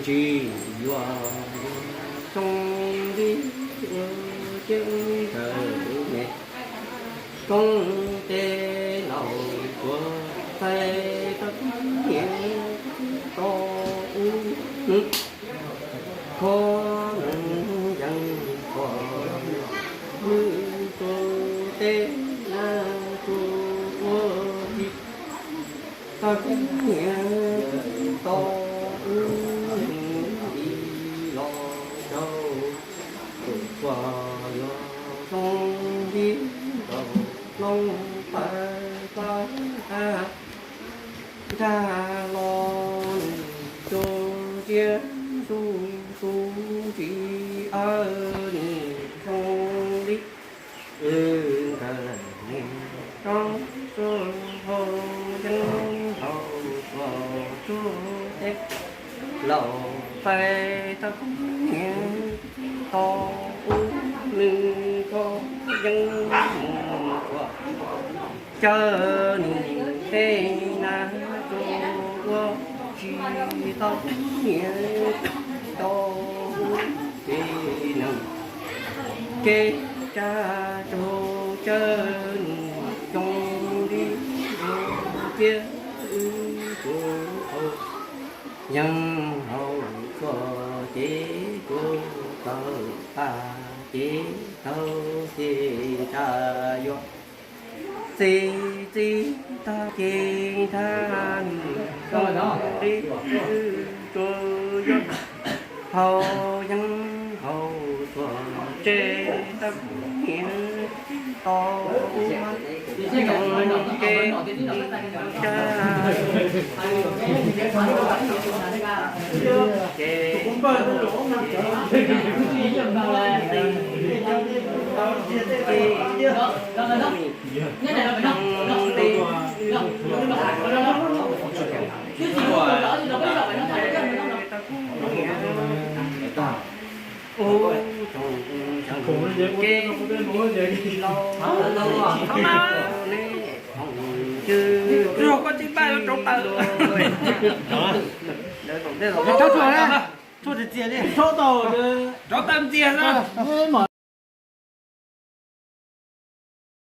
Tsis yuav zoo li ua ciaj ntawm me koob tej laus tuav txais tau niam to ub nws kho nws yeej kho nws tsuas tej na tsuas ua ci tau niam to ub nws los rau tus tsuas yuav zoo li rau loo pawg pab nrag los nws tsuas tsiaj su su tsis aw nws zoo li nkawd niam roob tsuas hau yeeb hau tsuas tsuas tej laus pais tau niam to ub nws kho yeeb mus tsuas caw nws tej na tsuas ua tsis tau niam to ub ces nws kev tsa tsuag caw nws zoo li ua ciaj wb tsuas hau yeeb hau tsuas ces tsuas tawg tas ces tawg ces ntshe yuav txi txi tag ces ntshe nws zoo li wb tsuas yuav hau yeeb hau tsuas tseg tau niam to ub mas zoo kev tsa ces Koj tsis npaj rauv taws. Rauv taws ntxias na.